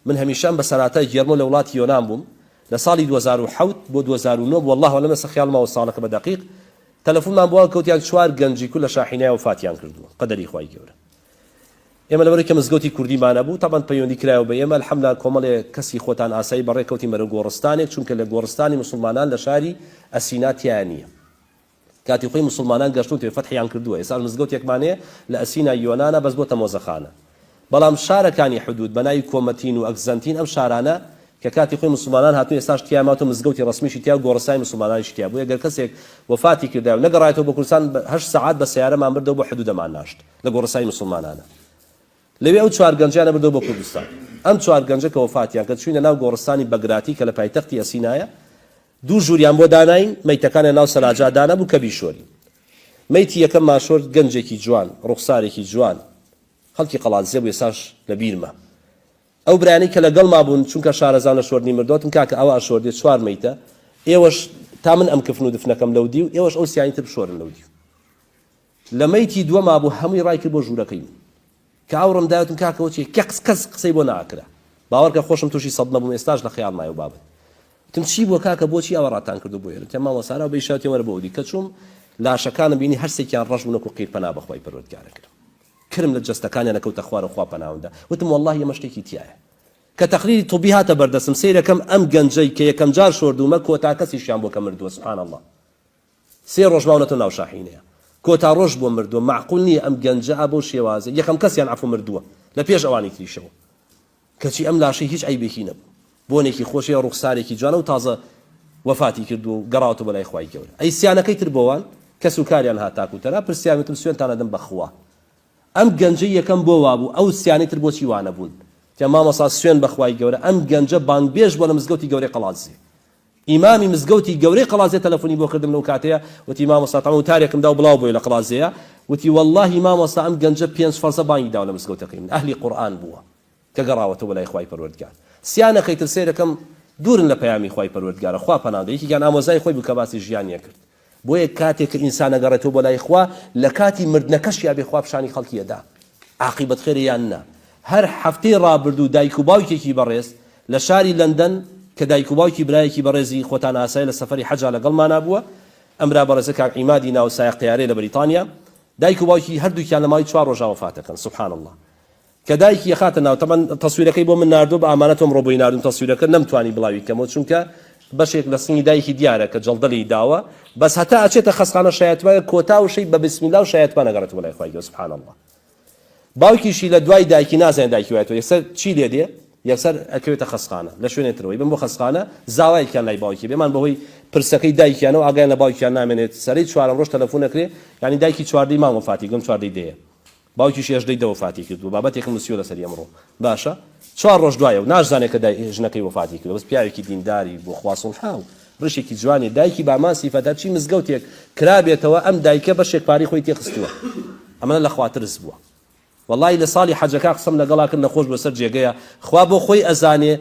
من هەمیشە ئەم بەسەرهاتە گێڕمەوە لە وڵاتی یۆنان بووم لە ساڵی 2007 بۆ 2009 بوو واللە اعلم ئێستا خەیاڵم ماوە ساڵەکە بە دەقیق تەلەفونمان بۆ کەوتیان چوار گەنجی کورد لە شاحینایە وەفاتیان کردووە قەدەری خوای گەورە ئێمە لەبەرئەوەی کە مزگەوتی کوردیمان هەبوو تەبعەن پەیوەندی کرایەوە بە ئێمە الحمدللە کۆمەڵێ کەسی خۆتان ئاسایی بەڕێ کەوتین بەرەو گۆڕستانێک چونکە لە گۆڕستانی موسڵمانان لە شاری ئەسینا تیایا نییە کاتی خۆی موسڵمانان گەشتونتێ فەتحیان کردووە ئێستاش مزگەوتێکمان هەیە لە ئەسینا یۆنانە بەس بۆتە مۆزەخانە بەڵام شارەکانی حدود بە ناوی کۆمەتین و ئەکزەنتین ئەم شارانە کە کاتی خۆی موسڵمانان هاتوون ئێستاش تیا ماوەتەوە مزگەوتی ڕەسمیشی تیا و گۆڕستانی موسڵمانانیشی تیا بۆیە گەر کەسێک وەفاتی کردایە و نەگەڕایەتەوە بۆ کوردستان هەشت سەعات بە سەیارەمان بردەوە بۆ حدودەمان ناشت لە گۆڕستانی موسڵمانانە لەوێ ئەو چوار گەنجەیان بردەوە بۆ کوردستان. ئەم چوار گەنجە کە وەفاتیان کرد چووینە ناو گۆڕستانی بەگراتی کە لە پایتەختی ئەسینایە، دوو ژووریان بۆ داناین، مەیتەکانیان ناو سەلاجا دانابوو کە بیشۆرین. مەیتی یەکەممان شۆرد، گەنجێکی جوان، ڕوخسارێکی جوان، خەڵکی قەڵادزێ بوو ئێستاش لە بیرمە. ئەو برایانەی کە لەگەڵما بوون چونکە شارەزان لە شۆردنی مردووە وتم کاکە ئەوە ئەشۆردێ چوار مەیتە ئێوەش تا من ئەم کفن و دفنەکەم لەو دیو ئێوەش ئەو سیانی تر بشۆرن لەو دیو. لە مەیتی دووەما بوو هەمووی ڕای کرد بۆ ژوورەکەی من کە ئاوڕم دایە وتم کاکە وەچی کەس کەس قسەی بۆ ناکرا باوەڕکە خۆشم تووشی سەدمە بووم ئێستاش لە خەیاڵمایە و بابەت وتم چی بووە کاکە بۆچی ئاوا ڕاتان کردو بۆ ئێرە وتیان مامۆستا ئارا بە ئیشارەتی وەرە بۆ ئەودی کە چووم لاشەکانم بینی هەرسێکیان ڕەش بوون وەکو قیر پەنا بەخوای پەروەردگارە کرم کرم لە جەستەکانیان ئەکەوتە خوارەوە خوا پەناوندا وتم وەڵاهی ئەمە شتێکی تیایە کە تەقریری طبی هاتە بەردەستم سەیرەکەم ئەم گەنجەی کە یەکەم جار شۆردوومە کۆتا کەسیشیان بووە کە مردووە سبحان اللە سێ ڕۆژ ماونەتەوە ناو شاحینەیە کۆتا ڕۆژ بووە مردووە مەعقول نییە ئەم گەنجە ئا بەو شێوازە یەکەم کەسیان عەفو مردووە لە پێش ئەوانی تریشەوە کەچی ئەم لاشەی هیچ عەیبێکی نەبوو بۆنێکی خۆشی ڕوخسارێکی جوانە و تازە وەفاتی کردووە و گەڕاوەتەوە بۆ لای خوای گەورە ئەی سیانەکەی تر بۆوان کەس و کاریان هات تاکو تەرا پرسیار وتم سوێنتان ئەدەم بەخوا ئەم گەنجەی یەکەم بۆ وابوو ئەو سیانەی تر بۆچی وانەبوون تیا مامۆستا سوێن بەخوای گەورە ئەم گەنجە بانگبێژ بووە لە مزگەوتی گەورەی قەڵادزێ ئیمامی مزگەوتی گەورەی قەڵادزێ تەلەفونی بۆ کردم لەو کاتەیە وتی مامۆستا تەمام وتارێکم دا و بڵاو بۆیە لە قەڵادزێیە وتی وەڵاهی مامۆستا ئەم گەنجە پێنج فەرزە بانگی داوە لە مزگەوتەکەی من ئەهلی قورئان بووە کە گەڕاوەتەوە بۆ لای خوای پەروەردگار سیانەکەی تر سەیرەکەم دوورن لە پەیامی خوای پەروەردگارە خوا پەناندە یەکێکیان ئامۆزای خۆی بوو کە باسی ژیانی ئەکرد بۆیە کاتێک کە ئینسان ئەگەڕێتەوە بۆ لای خوا لە کاتی مردنەکەشیا بێ خوا پیشانی خەڵکی ئەدا عاقیبەت خێرە یان نا هەر هەفتەی ڕابردوو دایک و باوکێکی بەڕێز لە شاری لەندەن کە دایک و باوکی برایەکی بەڕێزی خۆتان ئاسای لە سەفەری حەجا لەگەڵمانا بووە ئەم برا بەڕێزە کاک عیمادی ناو سایەق تەیارەیە لە بەریتانیا دایک و باوکی هەردووکیان لە ماوەی چوار ڕۆژا وەفاتەکەن سبحان اللە کە دایکی ئەخاتە ناو تەبعەن تەسویرەکەی بۆ من ناردووە بە ئامانەت ئەمڕۆ بۆی ناردوم تەسویرەکە نەمتوانی بڵاوی کەمەوە چونکە بەشێک لە سنگی دایکی دیارە کە جەڵدە لێی داوە بەس هەتا ئەچێتە خەسخانە شایەتمان کۆتا وشەی بە بسم الله و شایەتمان ئەگەڕێتەوە لای خوای گەورە سبحان اللە باوکیشی لە دوای دایکی نازانێت دایکی وایەتەوە یەکسەر چی لێ دێ یەکسەر ئەکەوێتە خەسخانە لە شوێنێ ترەوەی بم بۆ خەسخانە زاوایەکیان لای باوکی بێمان بەهۆی پرسەکەی دایکیانەوە ئاگایان لە باوکیان نامێنێت سەرەی چوارەم ڕۆژ تەلەفۆن ئەکرێ یانی دایکی چواردەی مانگ وەفاتی گەم چواردەی دەیە باوکیشی هەژدەی دە وەفاتی کردووە بابەتێکم نوسیوە لەسەری ئەمڕۆ باشە چوار ڕۆژ دوایە و ناشزانێت کە دای ژنەکەی وەفاتی کردووە بەس پیاوێکی دینداری بۆ خوا سوڵحاو ڕیشێکی جوانی دایکی بامان سیفەت هەرچی مزگەوتێک کرابێتەوە ئەم دایکە بەشێک پارەی خۆی تێخستووە ئەمە لە خوا ترس بووە وەڵی لە ساڵی حەجەکە قسەم لەگەڵا کرد نەخۆش بۆ سەر جێگەیە خوا بۆ خۆی ئەزانێ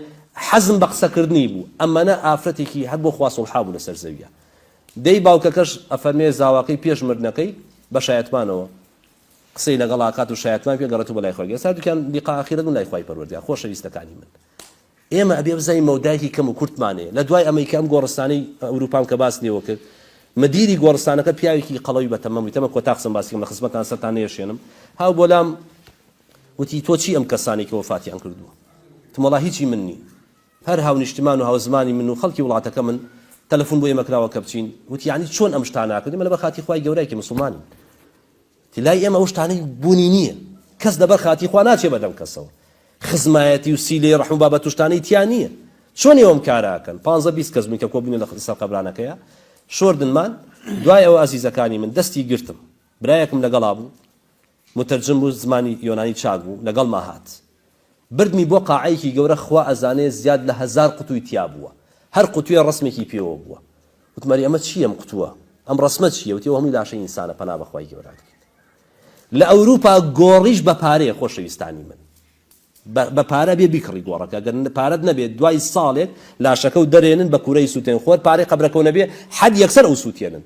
حەزم بە قسەکردنی بوو ئەمەنە ئافرەتێکی هەر بۆ خوا سوڵحا بوو لەسەر زەویە دەی باوکەکەش ئەفەرمێ زاواکەی پێش مردنەکەی بە شایەتمانەوە قسەی لەگەڵ ئەکات و شایەتمان پێ گەڕێتەوە بەلای خوای ئێستا دوکیان لیقا ئاخیرەت بوون لای خوای پەروەردگار خۆشەویستەکانی من ئێمە ئەبێ بزانین مەودایەکی کەم و کورتمان هەیە لە دوای ئەمەی کە ئەم گۆڕستانەی ئەوروپام کە باس لێوە کرد مدیری گۆڕستانەکە پیاوێکی قەڵەوی بەتەمەن بووی تەمە کۆتا قسەم باسی کەم لە خزمەتان سەرتان نەیەشێنم هاو بۆلام وتی تۆ چی ئەم کەسانەی کە وەفاتیان کردووە وتم وەڵا هیچی من نین هەر هاونیشتمان و هاوزمانی من و خەڵکی وڵاتەکەمن تەلەفون بۆ ئێمە کراوە کە بچین وتی یعنی چۆن ئەم شتانە ئەکەن ئێمە لەبەر خاتری خوای گەورەیە کە موسڵمانین تی لای ئێمە ئەو شتانەی بوونی نییە کەس لەبەر خاتری خوا ناچێ بەدەم کەسەوە خزمایەتی و سیلەی ڕەحم و بابەت و شتانەی تیا نییە چۆن ئێوە ئەم کارە ئەکەن پانزە 20 کەس بووین کە کۆبووین لە سەر قەبرانەکەیە شۆردنمان دوای ئەوە ئازیزەکانی من دەستی گرتم برایەکم لەگەڵا بوو مترجم بوو زمانی یۆنانی چاک بوو لەگەڵما هات بردمی بۆ قاعەیەکی گەورە خوا ئەزانێ زیاد لە هەزار قوتوی تیا بووە هەر قوتویە ڕەسمێکی پێوە بووە وتم ئەرێ ئەمە چییە ئەم قوتووە ئەم ڕەسمە چییە وتی ئەوە هەمووی لاشەی ئینسانە پەنا بە خوای گەورە دەکەین لە ئەوروپا گۆڕیش بە پارەیە خۆشەویستانی من بە پارە بێ بیکڕی گۆڕەکە گەر پارەت نەبێت دوای ساڵێک لاشەکە و دەرێنن بە کورەی سووتێن خۆر پارەی قەبرەکە و نەبێ حەد یەکسەر ئەو سووتێنن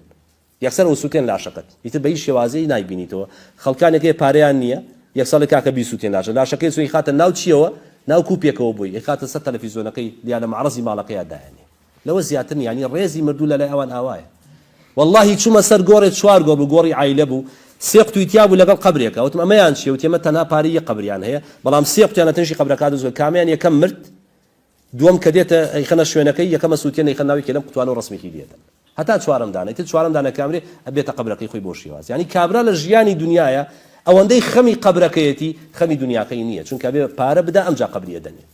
یەکسەر ئەوسوتێن لاشەکەت ئیتر بە هیچ شێوازێی نایبینیتەوە خەڵکانێک هەیە پارەیان نییە یەکسەر ئەڵێ کاکە بیسوتێن لاشە لاشەکەی سوی خاتە ناو چیەوە؟ ناو کوپێکەوە بۆی ئەیخاتە سەر تەلەفیزۆنەکەی یا لە مەعرەزی ماڵەکەیا دایەنێ لەوە زیاتر نیە یانی ڕێزی مردوو لەلای ئەوان ئاوایە وەڵاهی چومە سەر گۆڕێ چوار گۆڕ بوو گۆڕی عایلە بوو سێ قوتوی تیا بوو لەگەڵ قەبرێکا وتم ئەمەیان چیە وتی ئەمە تەنها پارەی یەک قەبریان هەیە بەڵام سێ قوتیان لە تەنیشتی قەبرەکە دروست کرد کامیان یەکەم مرد دووەم کە دێتە ئەیخەنە شوێنەکەی یەکەم ئەسوتێن ئەیخەن ناو یەکێ لەم قوتوانە و ڕەسمێکی لێدەن هەتا چوارەم دانە ئیتر چوارەم دانە کامرێ ئەبێتە قەبرەکەی خۆی بەو شێواز یانی کابرا لە ژیانی دنیایە ئەوەندەی خەمی قەبرەکەیەتی خەمی دنیاکەی نییە چونکە ئەبێ پارە بدا ئەمجا قەبری ئەدەنێ.